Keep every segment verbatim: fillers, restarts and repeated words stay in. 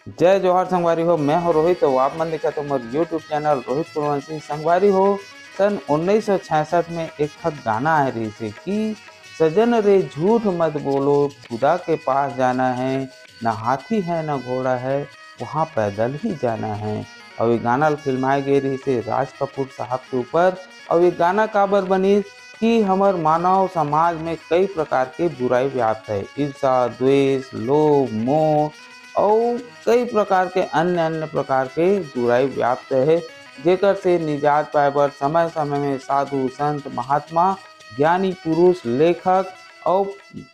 जय जोहार संगवारी हो, मैं हो रोहित, तो आप मन देखत हो मोर YouTube चैनल रोहित कुलवंशी। संगवारी हो, सन उन्नीस सौ छियासठ में एक ठक गाना आए रहिस हे कि सजन रे झूठ मत बोलो, खुदा के पास जाना है, ना हाथी है ना घोड़ा है, वहाँ पैदल ही जाना है। अउ ये गाना ल फिल्माए गए रहिस हे राज कपूर साहब के ऊपर। अउ ये गाना काबर बनिस कि हमर मानव समाज में कई प्रकार के बुराई व्याप्त है, ईर्ष्या, द्वेष, लोभ, मोह अउ कई प्रकार के अन्य अन्य प्रकार के बुराई व्याप्त है, जेकर से निजात पाए बर समय समय में साधु, संत, महात्मा, ज्ञानी पुरुष, लेखक अउ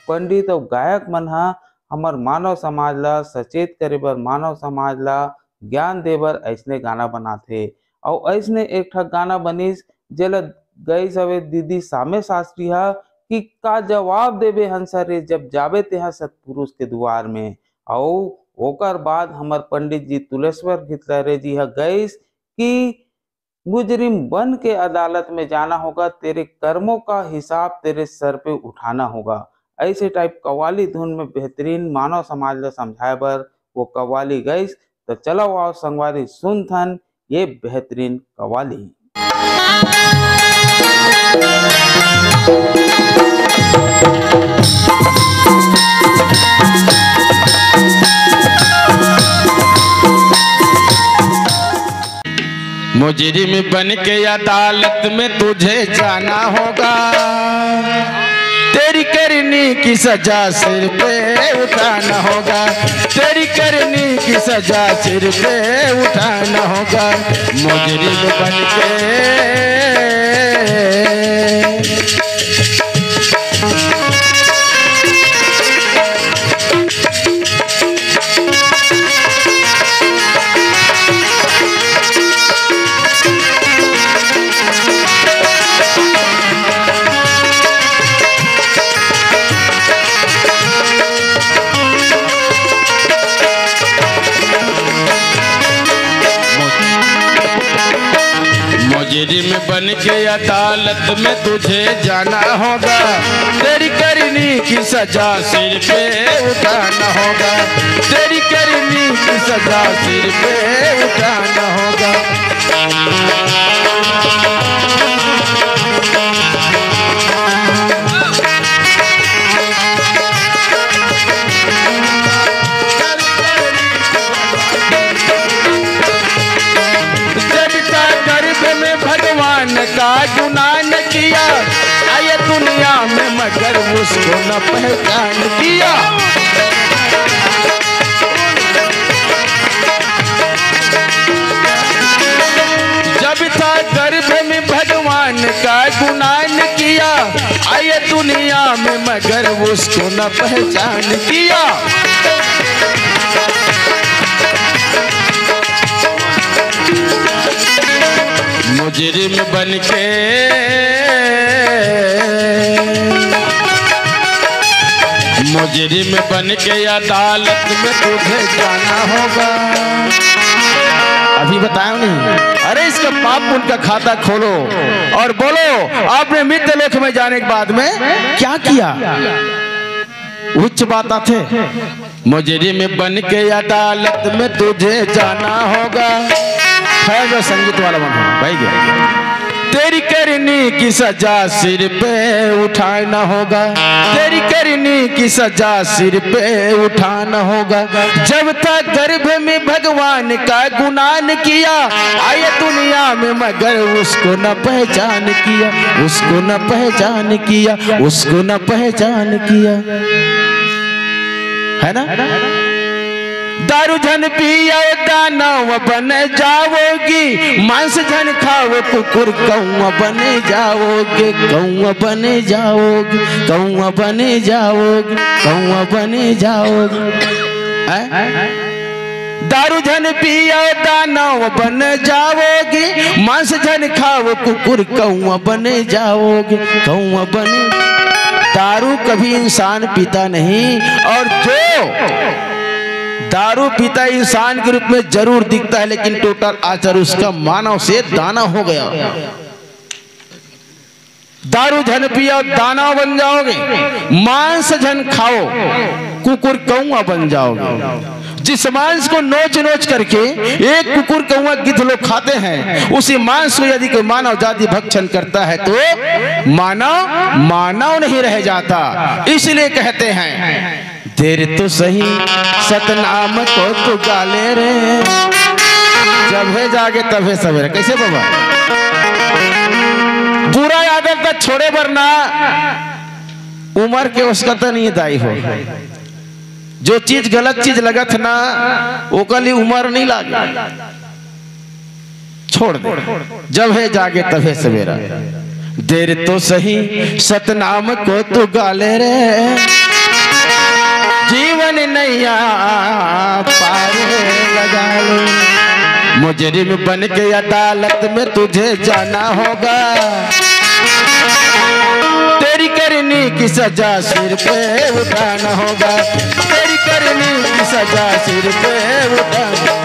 पंडित अउ गायक मन ह हमर मानव समाज ला सचेत करे बर, मानव समाज ला ज्ञान दे बर अइसने गाना बनाथे। अउ अइसने एक ठक गाना बनिस, जेला गइस हवे दीदी सामे शास्त्री ह कि का जवाब देबे हंसा रे, जब जाबे तेहा सतपुरुष के दुआर में। अउ ओकर बाद हमर पंडित जी तुलेश्वर गितलरे जी ह गइस कि मुजरिम बन के अदालत में जाना होगा, तेरे कर्मों का हिसाब तेरे सर पे उठाना होगा। ऐसे टाइप कव्वाली धुन में बेहतरीन मानव समाज ला समझाए बर वो कव्वाली गइस। तो चलो आओ संगवारी सुनथन ये बेहतरीन कव्वाली। मुजरिम बन के अदालत में तुझे जाना होगा, तेरी करनी की सजा सिर पे उठाना होगा, तेरी करनी की सजा सिर पे उठाना होगा। मुजरिम बन के मुजरिम बन के अदालत में तुझे जाना होगा, तेरी करनी की सजा सिर पे उठाना होगा, तेरी करनी की सजा सिर पे उठाना होगा। जब था गर्भ में भगवान का गुनाह न किया, आया दुनिया में मगर उसको न पहचान किया। जब था गर्भ में भगवान का गुनाह न किया, आया दुनिया में मगर उसको न पहचान किया। मुजरिम बन के, मुजरिम बन के अदालत में तुझे जाना होगा। अभी बताया नहीं, अरे इसका पाप पुण्य का खाता खोलो और बोलो, आपने मृत्यु लोक में जाने के बाद में क्या किया? उच्च बात आथे। मुजरिम बन के अदालत में तुझे जाना होगा। है जो संगीत वाला बन भाई गया। तेरी करनी की सजा सिर पे उठाना होगा, तेरी करनी की सजा सिर पे उठाना होगा। जब था गर्भ में भगवान का गुनाह न किया, आया दुनिया में मगर उसको न पहचान किया, उसको न पहचान किया, उसको न पहचान किया। है ना? दारू झन पियो दानव बन जाओगी, मांस झन खाओ कुकुर कौआ बन जाओगे, कौआ बन जाओगे, कौआ बन जाओगे, कौआ बन जाओगे। हैं? दारू झन पियो दानव बन जाओगे, मांस झन खाओ कुकुर कौआ बन जाओगे, कौआ बन। दारू कभी इंसान पीता नहीं, और जो दारू पीता इंसान के रूप में जरूर दिखता है, लेकिन टोटल आचर उसका मानव से दानव हो गया। दारू झन पियो दानव बन जाओगे, मांस झन खाओ कुकुर कौआ बन जाओगे। इस मांस को नोच नोच करके एक कुकुर कौवा गिद्ध लोग खाते हैं, उसी मांस को यदि कोई मानव जाति भक्षण करता है तो मानव मानव नहीं रह जाता। इसलिए कहते हैं, देर तो सही सतनाम को तू गाले रे, जब है जागे तब है सवेरे। कैसे बाबा? बुरा आदत तो छोड़े बर ना, उम्र के उसका तो नहीं दाई हो। जो चीज गलत चीज लगत ना, ओकर लिए उम्र नहीं लागे, छोड़ दे। जब है जागे तब है सवेरा। देर तो सही सतनाम को तू गाले रे, जीवन नैया पार लगा ले। मुजरिम बन के अदालत में तुझे जाना होगा, तेरी करनी की सजा सिर पे उठाना होगा, तेरी करनी की सजा सिर पे उठाना।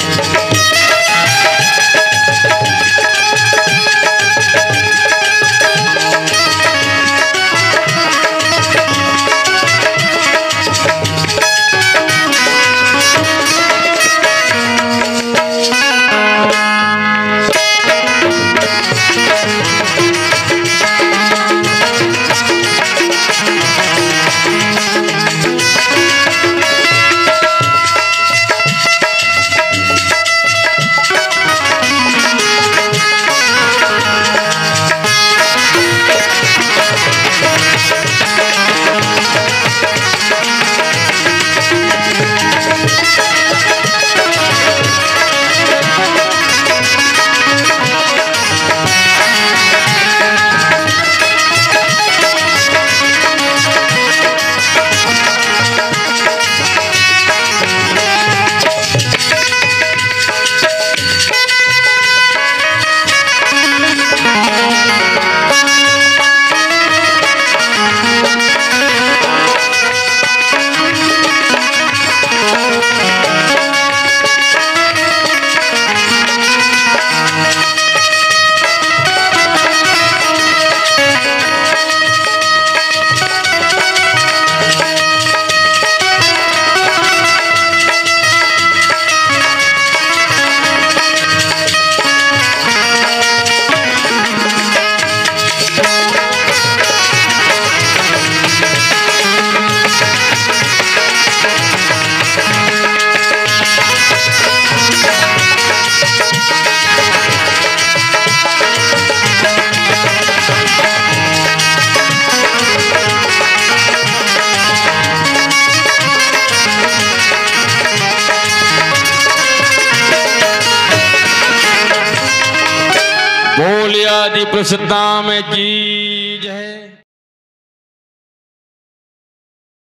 बोलिए आदि पुरुष धाम की जय।